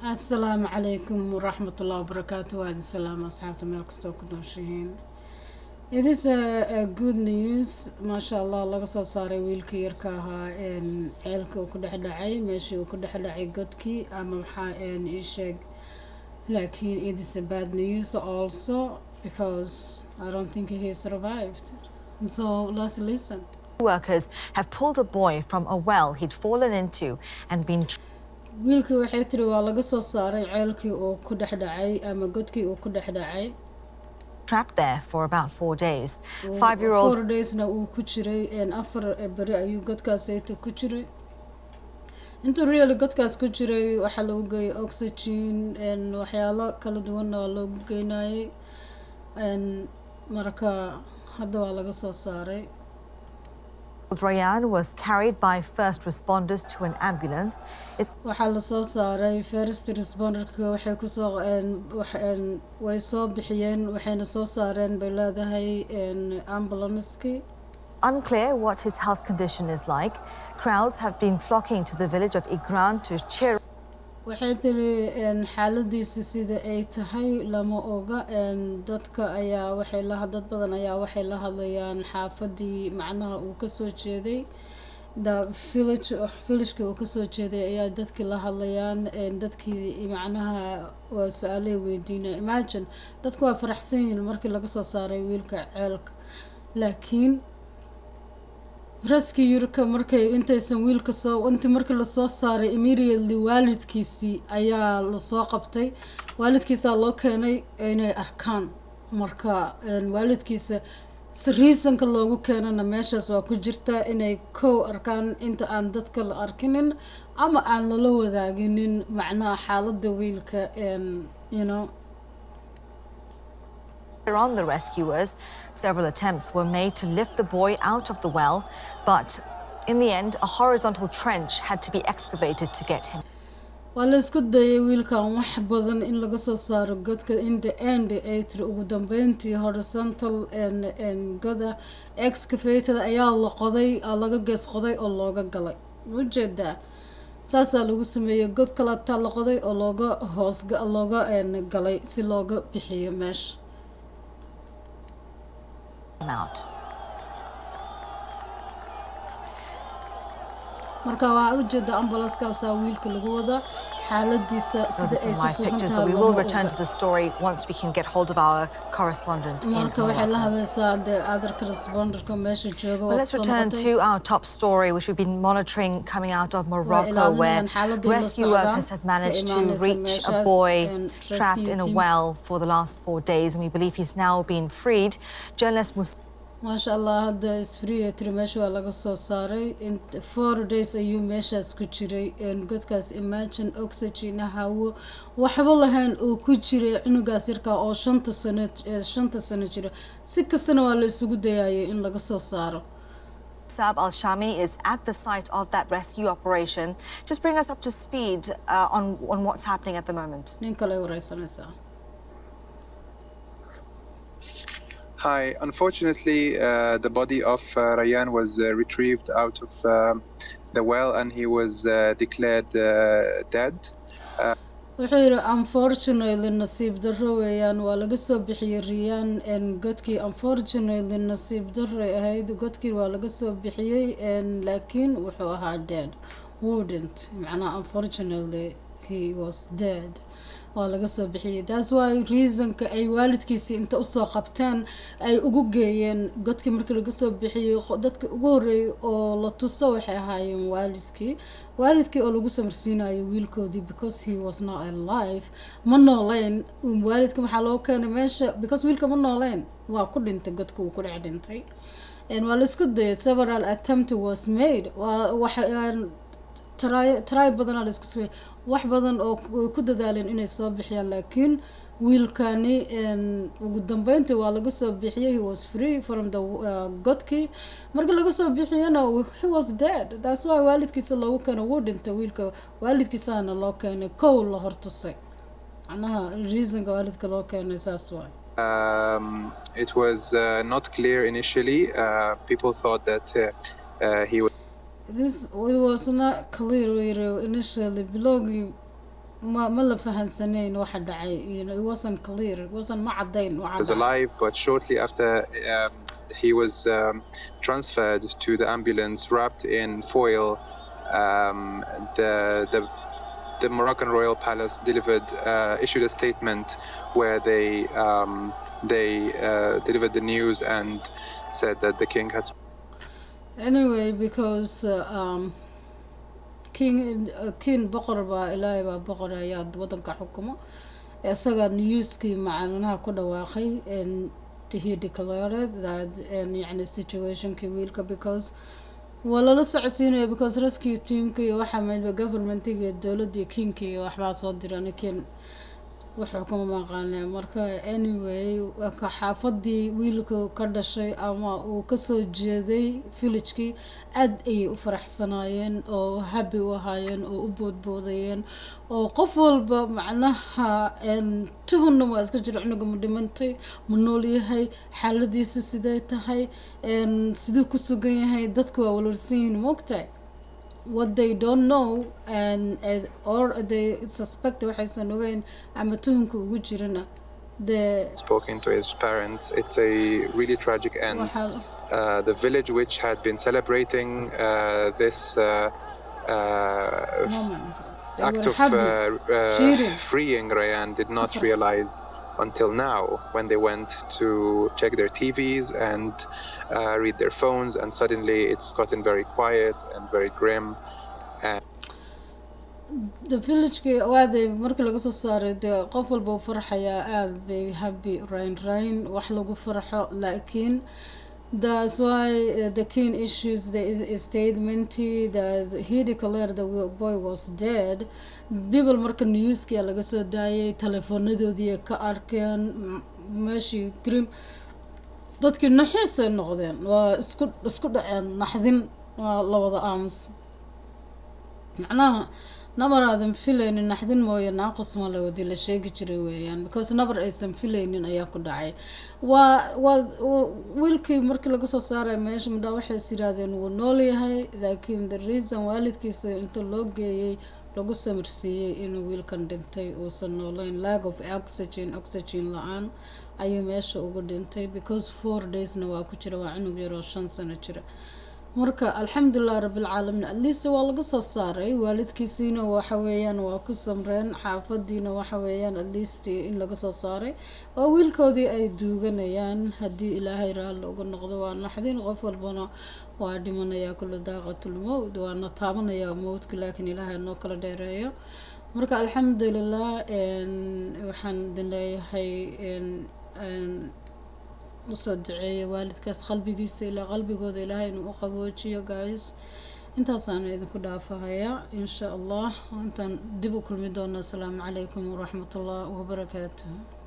Asalaamu calaykum waraxmatullahi wabarakaatu. Waa idin salaama, asxaabta meel kastoo ku nooshihiin. It is a good news, maasha Allah. Laga soo saaray wiilkii yarka ahaa ceelka uu ku dhex dhacay, meeshii uu ku dhex dhacay, godkii ama maxaa ii sheeg. Laakiin it is a bad news also because I don't think he survived, so let's listen. Workers have pulled a boy from a well he'd fallen into and been Wiilkii, waxay tiri, waa laga soo saaray ceelkii uu ku dhex dhacay ama godkii uu ku dhex dhacay. trapped there for about 4 days. 5-year-old 4 daysna uu ku jiray, 4 beri ayuu godkaasayta ku jiray. Intuu really godkaas ku jiray, waxaa lagu geeyay oxygen, waxyaalo kala duwanna waa loogu geynayay. Marka hadda waa laga soo saaray. Rayan was carried by first responders to an ambulance. It's Waxaa lasoo saaray first responderka, waxay kusoo way soo bixiyeen, waxayna soo saareen, bay leedahay, ambulancekii. unclear what his health condition is like. Crowds have been flocking to the village of Igran to cheer Waxay tiri xaaladiisa sida ay tahay lama oga. Dadka ayaa waxay la dad badan ayaa waxay la hadlayaan xaafadii macnaha uu kasoo jeeday, the village, villagekii uu kasoo jeeday ayaa dadkii la hadlayaan. Dadkii macnaha waa su-aalay weydiinaya. Imagine, dadku waa faraxsan yihiin markii laga soo saaray wiilka ceelka, laakiin rescuerka markay intaysan wiilka soo inti markii lasoo saaray, immediately waalidkiisii ayaa lasoo qabtay. Waalidkiisaa loo keenay inay arkaan. Marka waalidkiisa reasonka loogu keenana meeshaas waa ku jirta, inay kow arkaan inta aan dadka la arkinin ama aan lala wadaaginin macnaha xaaladda wiilka. on the rescuers. Several attempts were made to lift the boy out of the well, but in the end, a horizontal trench had to be excavated to get him Waa la isku dayay wiilkan wax badan in laga soo saaro godka. In the end, ay tiri, ugu dambeyntii horizontal goda excavated ayaa la qoday, laga gees qoday oo looga galay. Ujeedaa, saasaa lagu sameeyey. God kaletaa la qoday oo looga hoos looga galay si looga bixiyo meesha. out. Marka waa ujeeda, ambalaskaasaa wiilka lagu wadaa. Xaaladiisa sida ay ku sugan tahay. We will return to the story once we can get hold of our correspondent in Marka waxay la Morocco. hadlaysaa the other corresponderka meesha jooga. Well, let's return to our top story, which we've been monitoring coming out of Morocco, where rescue workers have managed to reach a boy trapped in a well for the last 4 days, and we believe he's now been freed. Journalist Musa Maasha Allah, hadda is free, tiri. Meesha waa laga soo saaray. 4 days ayuu meeshaas ku jiray godkaas. Imagine, oxygen, hawo, waxba lahayn uu ku jiray cunugaas yarkaa oo 5-ta sano jira. Si kastana waa la isugu dayayay in laga soo saaro. Sab Al Shami is at the site of that rescue operation. Just bring us up to speed on what's happening at the moment. Nin kale ay wareysanaysaa. Hi. Unfortunately, the body of Rayan was retrieved out of the well and he was declared dead. Wuxuu yidhi, unfortunately, nasiib darro weeyaan, waa laga soo bixiyey Riyaan godkii. Unfortunately, nasiib darray ahayd, godkii waa laga soo bixiyey, laakiin wuxuu ahaa dead, wuu dhintay. Macnaha, unfortunately he was dead, waa laga soo bixiyey. That's why reasonka ay waalidkiisii inta usoo qabteen ay ugu geeyeen godkii markii laga soo bixiyey. Dadka ugu horreeyay oo la tuso waxay ahaayeen waalidkii, waalidkii oo lagu samarsiinayo wiilkoodii, because he was not alive, ma nooleyn. Waalidka waxaa loo keenay meesha because wiilka ma nooleyn, waa ku dhintay godka, uu ku dhex dhintay. Waa la isku dayay, several attempt was made. Waa waxa try badanaa la isku sameeyey, wax badan oo ku dadaaleen inay soo bixiyaan, laakiin wiilkani ugu dambeyntii waa laga soo bixiyey. He was free from the godkii. Marka laga soo bixiyana, he was dead. That's why waalidkiisa loogu keenay. Wuu dhintay wiilka, waalidkiisana loo keenay, kow la hortusay. Macnaha, reasonka waalidka loo keenay saas waay. It was not clear initially. People thought that he This, it was not clear initially, bilowgii. Ma la fahansanayn waxa dhacay. It wasn't clear, it wasn't, ma caddayn waxa was dhacay. alive, but shortly after he was transferred to the ambulance wrapped in foil, the Moroccan Royal Palace delivered issued a statement where they delivered the news and said that the king has Anyway, because king boqor baa, Ilaahay baa boqor, ayaa wadanka xukumo. Isaga newskii macalinaha ku dhawaaqay and he declared that and yani situationkii wiilka, because waa lala socodsiinaya, because rescue teamka iyo waxaa meelba governmentiga iyo dowladii kingka iyo waxbaa soo diran, kin wuxuu kuma maqaanee. Marka anyway, ka xaafadii wiilka ka dhashay ama uu kasoo jeeday, villagekii, aad ayay u faraxsanaayeen oo happy u ahaayeen oo u boodboodayeen, oo qof walba macnaha tuhunna waa iska jira: cunuga ma dhimantay, ma nool yahay, xaaladiisu sidee tahay, siduu ku sugan yahay? Dadku waa walwalsan yihiin, maogtahay. What they don't know and or they suspect, waxaysan ogeyn ama tuhunka ugu jirana the spoken to his parents. It's a really tragic end. Waxaa The village, which had been celebrating this moment, they act were of happy, cheering. freeing Rayan, did not Faraxsan. realize until now when they went to check their TVs and read their phones, and suddenly it's gotten very quiet and very grim. The villageki waaday markii laga soo saaray, dee qof walba uu farxayaa, aada bay happy, rayn rayn, wax lagu farxo. Laakiin that's why the king issues the statement that he declared the boy was dead. People marka newskii laga soo daayay, telefoonadoodii ay ka arkeen meeshii grim, dadkii naxiisay noqdeen, waa isku dhaceen naxdin, waa la wada aamus. Macnaha nabar aadan filaynin, naxdin mooye naaqus ma la wadi la sheegi jiray weeyaan, because nabar aysan filaynin ayaa ku dhacay. Waa wiilkii markii laga soo saaray meesha midhaa, waxay is yiraahdeen wuu nool yahay, laakiin the reason waalidkiisa inta loo geeyey lagu samirsiiyey inuu wiilkan dhintay, uusan noolayn, lack of oxygen, oxygen la-aan ayuu meesha ugu dhintay, because 4 daysna waa ku jira, waa cunug yar oo 5 sano jira. Marka alxamdulilah rabbilcaalamiin, at least waa laga soo saaray. Waalidkiisiina waxa weeyaan waa ku samreen, xaafadiina waxa weeyaan at least in laga soo saaray oo wiilkoodii ay duuganayaan haddii Ilaahay raalli uga noqdo. Waa naxdin, qof walbana waa dhimanayaa, kullu daaqatul mowt, waana taabanayaa mowdka, laakiin Ilaahay noo kala dheereeyo. Marka alxamdulilah, waxaan idin leeyahay usoo duceeya waalidkaas, qalbigiisa ilaa qalbigooda Ilaahay inuu u qaboojiyo. Guys, intaasaan idinku dhaafahaya. Insha Allah intaan dib u kulmi doono, asalaamu calaykum waraxmatullah wabarakaatuh.